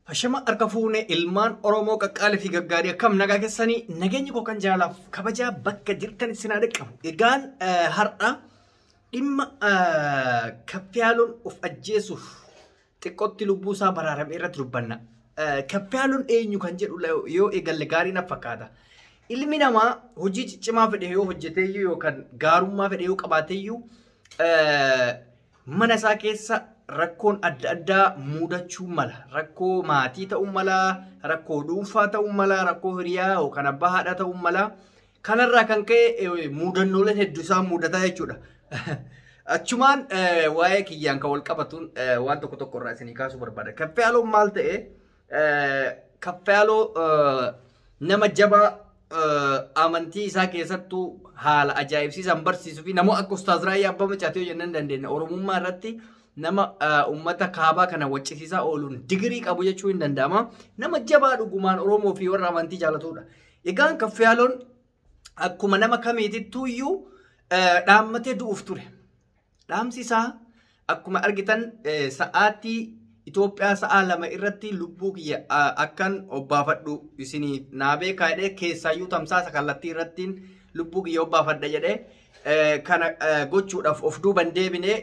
Hashama harka fuune ilmaan Oromoo qaqqaalii fi gaggaarii akkam nagaa keessanii nageenyi koo kan jaalaaf kabajaa bakka jirtan isin haa dhaqqabu. Egaan har'a dhimma Kaffaaloon of ajjeesuuf xiqqootti lubbuu isaa baraarame irratti dubbanna. Kaffaaloon eenyu kan jedhu yoo eegalle gaarii na fakkaata. Ilmi namaa hojii ciccimaa fedhe yoo hojjeteeyyuu yookaan gaarummaa fedhe yoo qabaateeyyuu mana isaa keessa rakkoon adda addaa mudachuu mala. Rakkoo maatii ta'uu mala, rakkoo dhuunfaa ta'uu mala, rakkoo hiriyaa yookaan abbaa haadhaa ta'uu mala. Kanarraa kan ka'e mudannooleen hedduu isaa mudataa jechuudha. Achumaan waa'ee kiyyaan kan wal qabatuun waan tokko tokko irraa isinii kaasuu barbaada. Kaffaaloon maal ta'e? Kaffaaloo nama jabaa amantii isaa keessattuu haala ajaa'ibsiisaan barsiisuu fi namoota akka Ustaaz Raayyaa Abbaa Macaatee yoo jennaan dandeenya. Oromummaa irratti nama uummata kaabaa kana waccisiisaa ooluun digirii qabu jechuu hin danda'ama. Nama jabaa dhugumaan Oromoo fi warra amantii jaalatudha. Egaan Kaffaaloon akkuma nama kamiitittuu iyyuu dhaammatee du'uuf ture. Dhaamsi isaa akkuma argitan sa'aatii Itoophiyaa sa'a 2 irratti lubbuu kiyya akkan obbaafadhu isinii naa beekaa jedhee keessaayyuu tamsaasa kallattii irrattiin lubbuu kiyya obbaafadha jedhee kana gochuudhaaf of duuban deebinee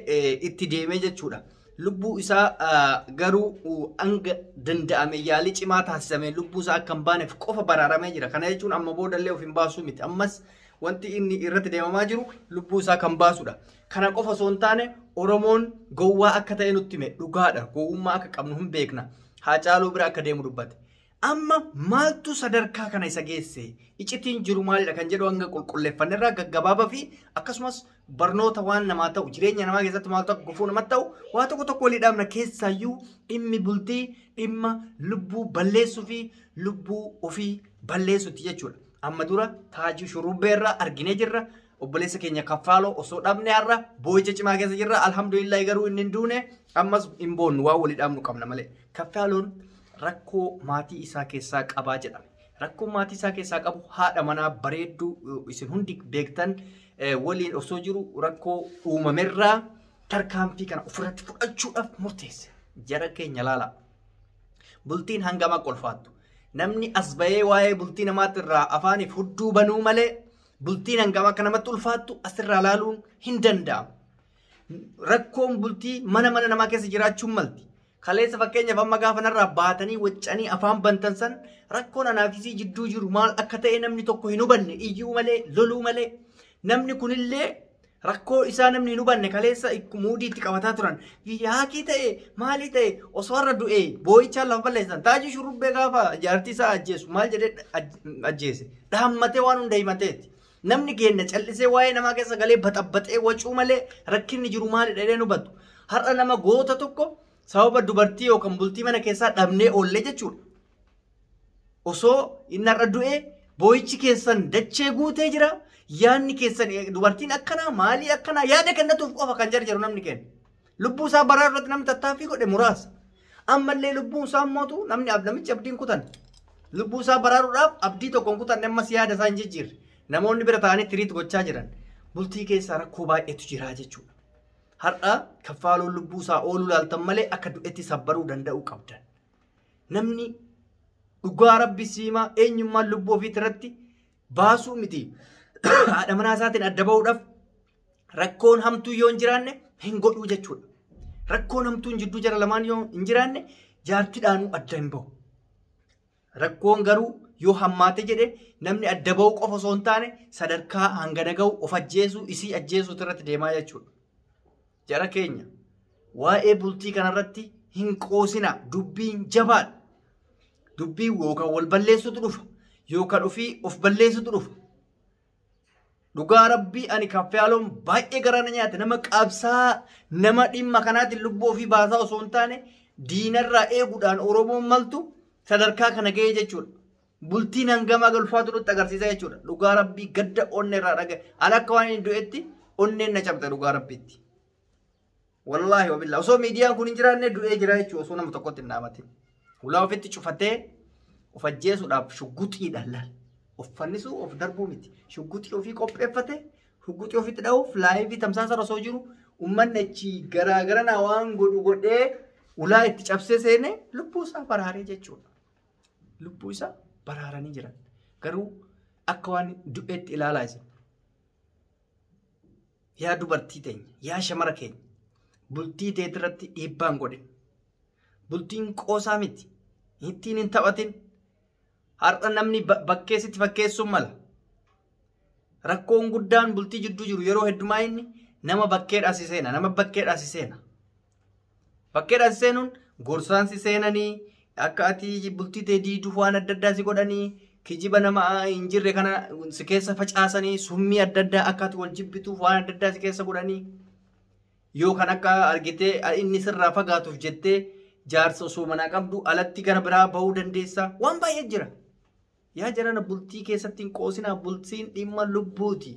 itti deemee jechuudha. Lubbuu isaa garuu hanga danda'ame yaalii cimaa taasisame lubbuu isaa akka hin baaneef qofa baraaramee jira. Kana jechuun amma boodallee of hin baasuu miti. Ammas wanti inni irratti deemamaa jiru lubbuu isaa kan baasudha. Kana qofa osoo hin taane Oromoon gowwaa akka ta'e nutti hime dhugaadha. Gowwummaa akka qabnu hin beekna. Haacaaluu bira akka deemu dubbate. Amma maaltu sadarkaa kana isa geesse? Iccitiin jiru maalidha kan jedhu hanga qulqulleeffannerraa gaggabaabaa fi akkasumas barnoota waan namaa ta'u jireenya namaa keessatti maaltu akka gufuu namatti ta'u waa tokko tokko walii dhaabna. Keessaayyuu dhimmi bultii dhimma lubbuu balleessuu fi lubbuu ofii balleessuuti jechuudha. Amma dura Taajii Shurrubbee irraa arginee jirra. Obboleessa keenya Kaffaaloo osoo dhabne har'a boo'icha cimaa keessa jirra. Alhamdulillah garuu inni hin duune ammas hin boonnu waan walii dhaabnu qabna malee. Kaffaaloon rakkoo maatii isaa keessaa qabaa jedhame. Rakkoo maatii isaa keessaa qabu haadha manaa bareedduu isin hundi beektan waliin osoo jiru rakkoo uumamerraa tarkaanfii kana ofirratti fudhachuudhaaf murteesse. Jara keenya laala. Bultiin hangama qolfaattu. Namni as bahee waa'ee bultii namaatti irraa afaaniif hudduu banuu malee bultiin hangam akka namatti ulfaattu asirraa laaluun hin danda'amu. Rakkoon bultii mana mana namaa keessa jiraachuun malti. Kaleessa fakkeenyaaf amma gaafa narraa baatanii waccanii afaan bantan san rakkoon anaafisii jidduu jiru maal akka ta'e namni tokko hin hubanne iyyuu malee loluu malee namni kunillee rakkoo isaa namni hin hubanne kaleessa muudii itti qabataa turan. Yaakii ta'e maalii ta'e osoo har'a du'ee boo'ichaan lafa balleessan. Taajii Shurrubbee gaafa jaartii isaa ajjeesu maal jedhee ajjeese? Dhaammatee waan hunda himateeti. Namni keenya callisee waa'ee namaa keessa galee baxabbaxee wacuu malee rakkinni jiru maalidha jedhee hubatu. Har'a nama goota tokko sababa dubartii yookaan bultii mana keessaa dhabnee oollee jechuudha. Osoo inni har'a du'ee boo'ichi keessan dachee guutee jira. Yaadni keessan dubartiin akkanaa maalii akkanaa yaada kennatuuf qofa kan jarjaru namni kenna. Lubbuu isaa baraa irratti namni tattaaffii godhe muraasa. Ammallee lubbuun isaa mootu namni namichi abdiin kutan. Lubbuu isaa baraaruudhaaf abdii tokko hin kutanne ammas yaada isaa hin jijjiirre. Namoonni bira taa'anii tiriit gochaa jiran. Bultii keessaa rakkoo baay'eetu jira jechuudha. Har'a Kaffaaloon lubbuu isaa ooluu laaltan malee akka du'etti sabbaruu danda'uu qabdan. Namni dhugaa rabbi siimaa eenyummaan lubbuu ofiitti irratti baasuu miti. Haadha manaa isaatiin adda bahuudhaaf rakkoon hamtuu yoo hin jiraanne hin godhuu jechuudha. Rakkoon hamtuun jidduu jara lamaan yoo hin jiraanne jaartiidhaanuu adda hin bahu. Rakkoon garuu yoo hammaate jedhe namni adda bahuu qofa osoo hin taane sadarkaa hangana gahu of ajjeesuu isii ajjeesuutu irratti deemaa jechuudha. Jara keenya waa'ee bultii kanarratti hin qoosina dubbiin jabaadha. Dubbiin yookaan wal balleessutu dhufa yookaan ofii of balleessutu dhufa. Dhugaa rabbii ani Kaffaaloon baay'ee garaa na nyaate nama qabsaa nama dhimma kanaatiin lubbuu ofii baasaa osoo hin taane diinarraa eeguudhaan Oromoon maltu sadarkaa kana ga'ee jechuudha. Bultiin hangamaa galfaatu nutti agarsiisa jechuudha. Dhugaa rabbii gadda onnee irraa dhagaye. Ani akka waan inni du'etti onneen na cabxe dhugaa rabbiitti. Wallaahi wabillaa osoo miidiyaan kun hin jiraanne du'ee jira jechuudha osoo nama tokkotti hin dhaamatin. Ulaa ofitti cufatee of ajjeesuudhaaf shugguxiidhaan laal. Of fannisuu of darbuu miti. Shugguxii ofii qopheeffate shugguxii ofitti dha'uuf laayivii tamsaasa osoo jiru uummanni achi garaagaranaa waan godhu godhee Ulaa itti cabsee seenee lubbuu isaa baraaree jechuudha. Lubbuu isaa baraaranii jiran. Garuu akka waan du'eetti ilaalaa isin. Yaa dubartii teenya, yaa shamara keenya, bultii teetirratti dhiibbaan godhin. Bultiin qoosaa miti. Ittiin hin taphatin. Har'a namni bakkeessitti fakkeessuun mala. Rakkoon guddaan bultii jidduu jiru yeroo heddumaa inni nama bakkeedhaa si seena, nama bakkeedhaa si seena. Bakkeedhaa si seenuun gorsaan si seenanii, akka ati bultii tee diiduuf waan adda addaa si godhanii, kijiba nama hin jirre kana si keessa facaasanii, summii adda addaa akka ati wal jibbituuf waan adda addaa si keessa godhanii, yoo kan akka argitee inni sirraa fagaatuuf jettee jaarsa osoo manaa qabdu alatti gara biraa bahuu dandeessa. Waan baay'ee jira. Yaa jarana bultii keessatti hin qoosinaa, bultiin dhimma lubbuuti.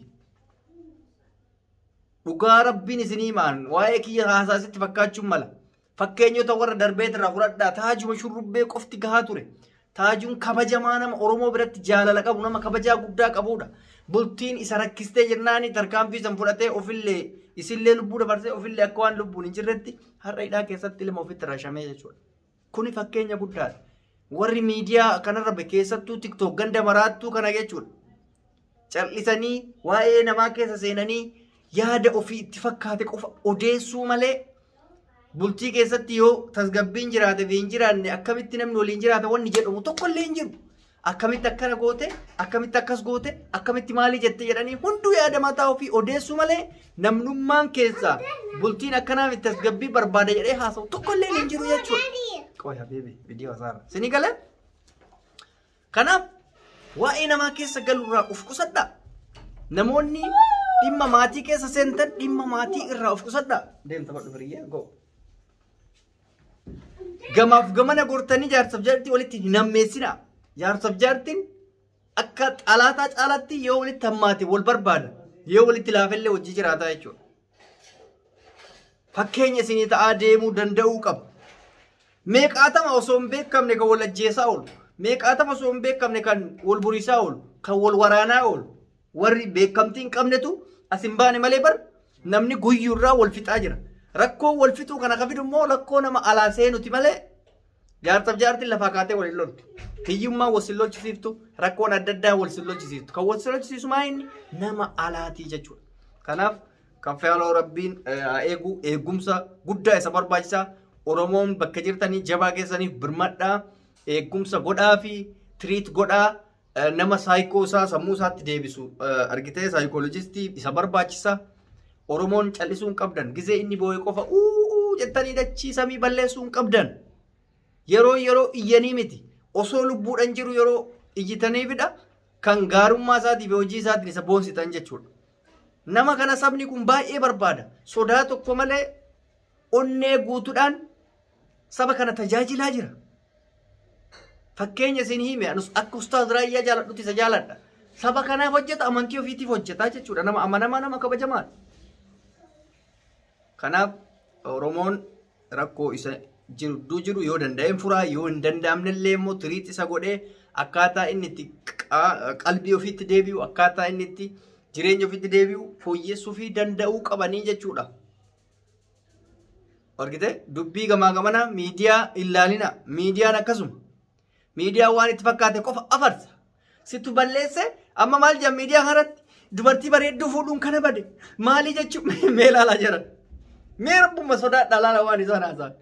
Dhugaa Rabbiin isinii himaan waa'ee kiyya haasaasitti fakkaachuun mala. Fakkeenyota warra darbeetirraa fudhadhaa. Taajuma shurrubbee qofti gahaa ture. Taajuun kabajamaa nama Oromoo biratti jaalala qabu, nama kabajaa guddaa qabudha. Bultiin isa rakkistee jennaani tarkaanfii san fudhatee ofillee isillee lubbuu dabarsee ofillee akka waan lubbuun hin jirretti har'a hidhaa keessatti ilma ofitti rashamee jechuudha. Kuni fakkeenya guddaadha. Warri miidiyaa kanarra keessattuu TikTok ganda maraattuu kana jechuudha. Cal'isanii waa'ee namaa keessa seenanii yaada ofii itti fakkaate qofa odeessuu malee bultii keessatti yoo tasgabbiin jiraate fi hin jiraanne akkamitti namni waliin jiraata wanni jedhamu tokkollee hin jiru. Akkamitti akkana goote, akkamitti akkas goote, akkamitti maalii jette jedhanii hunduu yaada mataa ofii odeessuu malee namnummaan keessaa bultiin akkanaaf tasgabbii barbaada jedhee haasa'u tokkollee hin jiru jechuudha. Qoy habiibi, viidiyoo hasaara. Sinii galee? Kanaaf waa'ee namaa keessa galuurraa of qusadhaa. Namoonni dhimma maatii keessa seentan dhimma maatii irraa of qusadhaa. Deemta badhu firiyyaa go. Gamaaf gamana gortanii jaarsaaf jaartii walitti hin hammeessinaa. Jaarsaaf jaartiin akka xalaataa caalaatti yoo walitti hammaate wal barbaada. Yoo walitti laafellee hojii jiraataa jechuudha. Fakkeenya isinii ta'aa deemuu danda'uu qaba. Meeqaatama osoo hin beekamne kan wal ajjeesaa oolu. Meeqaatama osoo hin beekamne kan wal burisaa oolu. Kan wal waraanaa oolu. Warri beekamtii hin qabnetu as hin baane malee bar namni guyyuurraa wal fixaa jira. Rakkoo wal fixuu kana kan fidu immoo rakkoo nama alaa seenuti malee jaarsaaf jaartiin lafaa kaatee wal hin loltu. Hiyyummaan wal sin lolchisiiftu, rakkoon adda addaa wal sin lolchisiiftu. Kan wal sin lolchisiisu maa inni nama alaatii jechuudha. Kanaaf kan fe'aloo Rabbiin haa eegu, eegumsa guddaa isa barbaachisaa. Oromoon bakka jirtanii jabaa keessaniif birmadhaa, eegumsa godhaa fi tiriit godhaa, nama saayikoo isaa sammuu isaatti deebisu argitee saayikoolojistii isa barbaachisa. Oromoon callisuu hin qabdan. Gizee inni boo'e qofa uuu jettanii dachii samii balleessuu hin qabdan. Yeroo yeroo iyyanii miti. Osoo lubbuudhaan jiru yeroo iyyitaniifidha kan gaarummaa isaatii fi hojii isaatiin isa boonsitan jechuudha. Nama kana sabni kun baay'ee barbaada. Sodaa tokko malee onnee guutuudhaan saba kana tajaajilaa jira. Fakkeenya isin hime anus akka Ustaaz Raayyaa jaaladhutti isa jaaladha. Saba kanaaf hojjeta, amantii ofiitiif hojjeta jechuudha. Nama amanamaa, nama kabajamaadha. Kanaaf Oromoon rakkoo isa jiru jiru yoo danda'een furaa, yoo hin danda'amne illee immoo tiriit isa godhee akkaataa inni itti qalbii ofiitti deebi'u, akkaataa inni itti jireenya ofiitti deebi'u fooyyessuu fi danda'uu qabanii jechuudha. Argite dubbii gamaa gamana miidiyaa ilaalina. Miidiyaan akkasuma. Miidiyaan waan itti fakkaate qofa afarsa. Situ balleesse amma maal jedhan miidiyaa kanarratti dubartii bareedduu fuudhuun kana bade maalii jechuun mee ilaalaa jiran. Mee rabbuma sodaadhaa laala waan isaan haasa'an.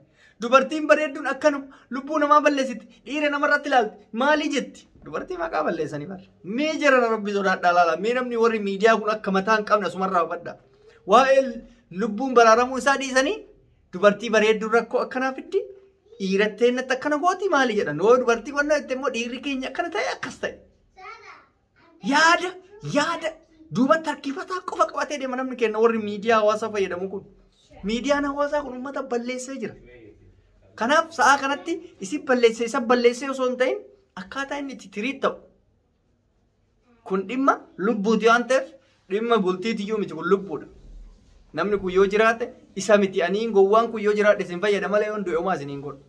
Dubartiin bareedduun akkanuma lubbuu namaa balleessiti, dhiira namarratti ilaalti, maalii jetti? Dubartii maqaa balleessanii bara. Mee jara rabbi sodaadhaa laala. Mee namni warri miidiyaa kun akka mataa hin qabne asumarraa hubadhaa. Waa'ee lubbuun baraaramuu isaa dhiisanii dubartii bareedduun rakkoo akkanaa fiddi. Dhiirattee natti akkana gooti maali jedhan. Yoo dubartii qonnaa jette immoo dhiirri keenya akkana ta'e akkas ta'e. Yaada yaada duubatti harkifataa qofa qabatee deema namni keenya warri miidiyaa hawaasaa fayyadamu kun. Miidiyaan hawaasaa kun uummata balleessee jira. Kanaaf sa'aa kanatti isin balleessee isa balleessee osoo hin ta'in akkaataa inni itti tiriit ta'u. Kun dhimma lubbuuti waan ta'eef dhimma bultiitiyyuu miti, kun lubbuudha. Namni kun yoo jiraate isa miti, aniin gowwaan kun yoo jiraadhe isin fayyada malee yoon du'e homaa isiniin godhu.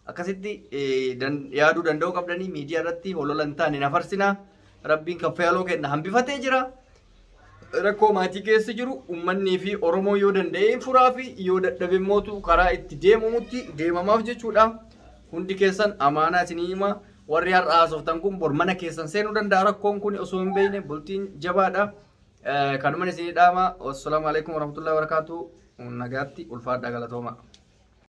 Akkasitti yaaduu danda'uu qabdanii miidiyaa irratti holola hin taane hin afarsinaa. Rabbiin kaffayaloo kenna hambifatee jira. Rakkoo maatii keessa jiru ummannii fi Oromoo yoo danda'e furaa fi yoo dadhabe mootu karaa itti deemamutti deemamaaf jechuudha. Hundi keessan amaanaa isinii hima. Warri har'a haasoftan kun bor mana keessan seenuu danda'a rakkoon kun osoo hin beekne bultiin jabaadha. Kanuman isinii dhaama. Wassalaamu alaikum warahmatullahi wabarakatuh. Nagaatti ulfaadhaa galatooma.